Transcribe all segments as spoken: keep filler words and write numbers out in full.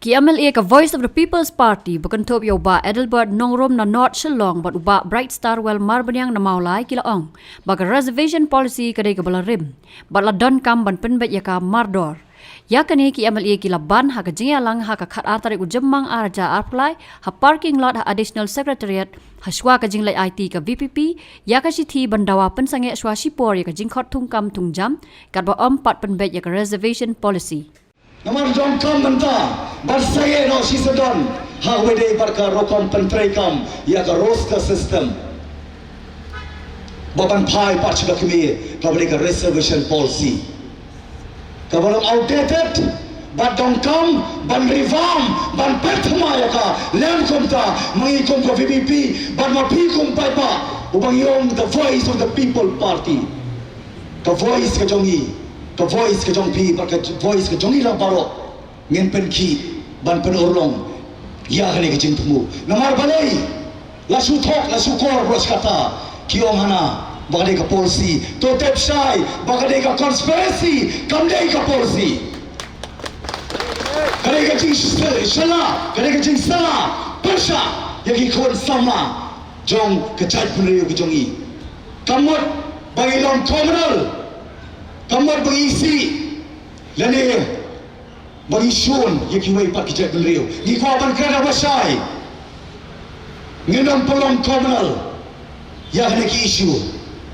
Ki M L A ka Voice of the People's Party ba kynthup ïa u Bah Adelbert Nongrum na North Shillong bad u Bah Bright Starwell Marbaniang na Mawlai ki la ong ba ka reservation policy ka dei kaba la rim bad la donkam ban pynbeit ïa ka mardor. Ïa kane ki M L A ki la ban ha ka jingïalang ha ka khatar tarik u Jymmang arhajar arphew lai ha parking lot ha Additional Secretariat, ha shuwa ka jingleit aiti ka V P P ïa ka shithi ban dawa pynsangeh shuwa shipor ïa ka jingkhot thungkam thungjam katba ym pat pynbeit ïa ka reservation policy. Namar donkam mynta ban sangeh noh shisyndon ha kaba ïadei bad ka rukom pyntreikam ïa ka roster system. Ba ban phai pat sha ka kmie kaba dei ka reservation policy kaba long outdated, bad donkam ban revamp, ban pynthikna ïa ka, lem kumta ma ngi kum ka V P P bad ma phi kum paidbah uba ngi ong the Voice of the People Party. Ka voice ka jong ngi, ka voice ka jong phi bad ka voice ka jong ngi lang baroh ngin pynkhih ban pynurlong ïa kane ka jingthmu. Namar balei la shu thok, la shu kor baroh shi katta, ki ong hana ba ka dei ka policy. To tip shai ba ka dei ka conspiracy, kam dei ka policy. Ka dei ka jingshala, ka dei ka jingshala pyrshah ïa ki khun samla jong ka jaitbynriew ka jong ngi. Kam mut ba ngi long communal, kam mut ba ngi isih lane ba ngi shun ïa kiwei pat ki jaitbynriew. Ngi kwah ban kren ha ba shai, ngin ym pynlong communal ïa kane ki issue.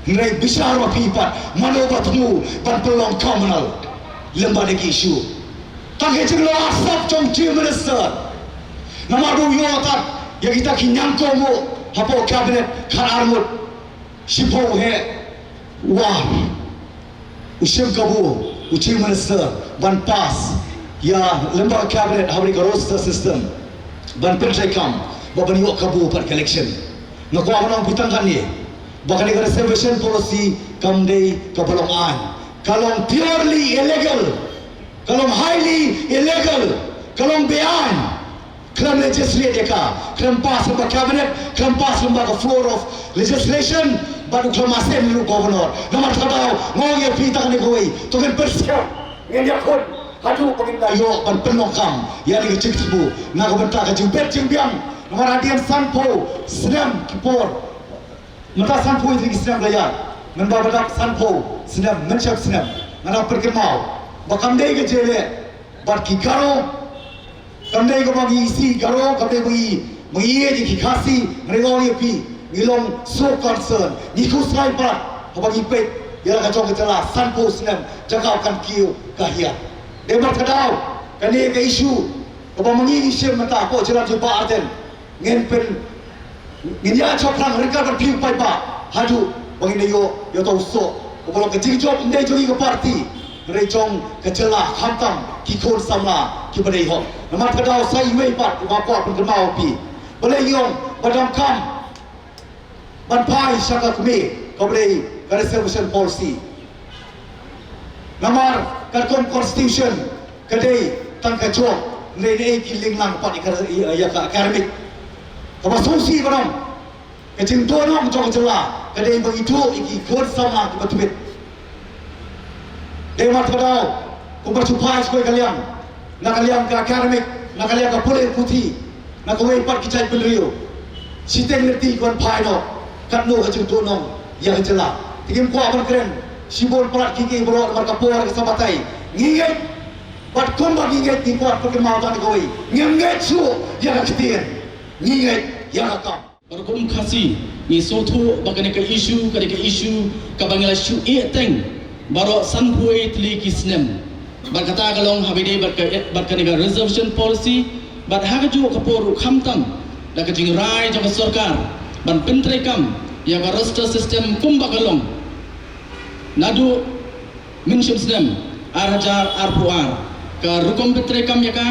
Hynrei bishar ma phi pat, mano ba thmu ban pynlong communal lem bad kane ki issue? Tang ka jinglong arsap jong Chief Minister. Namar ba u ïoh tat ïa kita ki ñiangkongmo hapoh cabinet khatar ngut. Shiphew heh war u shim kabu u Chief Minister ban pass ïa lem bad cabinet ha kane ka roster system ban pyntreikam ba ban ïoh kabu pat ka election. Nga kwah ban ong phi tang katne ba kane ka reservation policy kam dei kaba long aiñ, ka long purely illegal, ka long highly illegal, ka long beaiñ. Khlem legislate ïa ka, khlem pass lyngba cabinet, khlem pass lyngba ka floor of legislation, bad u khlem assent u governor. Namar kata nga ong ïa phi tang kane kawei, to ngin pyrshah, ngin ïakhun haduh ba ngin da ïoh ban pynlong kam ïa kane ka jingthmu na ka bynta ka jingbit jingbiang. Namar hadien sanphew snem ki por, mynta sanphew tylli ki snem la ïaid, mynba ba dap sanphew snem, mynshep snem, nga dang pynkynmaw ba kam dei ka jingïaleh bad ki Garo. Kam dei kaba ngi isih Garo, kam dei ba ngi, ba ngi ïeit ïa ki Khasi. Nga ong ïa phi, ngi long so concern, ngi khuslai pat haba ngi peit ïa la ka jong ka jylla sanphew snem jaka kan kiew ka hiar. Dei mar ka daw kane ka issue kaba ma ngi ngi shim mynta ko jylla jong Bah Ardent. Ngin pyn, ngin ïa shaphrang ryngkat bad phi u paidbah haduh ba ngin ïoh ïa uta u soh uba long ka jingjop ym dei jong ngi ka party, hynrei jong ka jylla, khamtam ki khun samla kiba dei hok. Namar ka daw sa iwei pat uba kwah pynkynmaw ïa phi. Balei ngi ong ba donkam ban phai sha ka kmie kaba dei ka reservation policy? Namar katkum constitution ka dei tang ka jop, hynrei ne ki linglang pat ïa ka, ïa ka academic. Kaba sngewsih ba nong, ka jingduhnong jong ka jylla ka dei ba ngi duh ïa ki khun samla kiba tbit. Dei mar ka daw kumba shu phai sha kawei ka liang, na ka liang ka academic, na ka liang ka pule puthi, na kawei pat ki jaitbynriew. Shiteng lynti ki wan phai noh, katno ka jingduhnong ïa ka jylla. Te ngim kwah ban kren shibun palat kiei kiei baroh namar ka por ka sa batai. Ngi ngeit, bad kumba ngi ngeit, ngi kwah pynkynmaw tang kawei, ngim ngeit shuh ïa ka ktien, ngi ngeit ïa ka kam. Bad kum Khasi ngi sngewthuh ba kane ka issue ka dei ka issue kaba ngi la shu ïeh teng baroh sanphew tylli ki snem. Bad kata ka long haba ïadei bad ka, bad kane ka reservation policy, bad ha kajuh ka por ruh khamtam da ka jingrai jong ka sorkar ban pyntreikam ïa ka roster system kumba ka long. Naduh mynshem snem ar hajar arphew ar, ka rukom pyntreikam ïa ka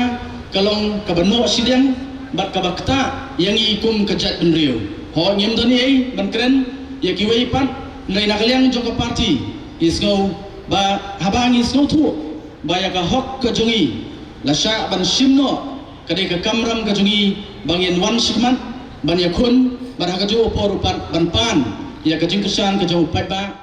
ka long kaba noh shiliang bad kaba ktah ïa ngi kum ka jaitbynriew. Hooid, ngim don ei ei ban kren ïa kiwei pat, hynrei na ka liang jong ka party ngi sngew ba haba ngi sngewthuh ba ïa ka hok ka jong ngi la shah ban shim noh, ka dei ka kamram ka jong ngi ba ngin wan shakhmat ban ïakhun bad ha kajuh ka por ruh pat ban pan ïa ka jingkyrshan ka jong u paidbah.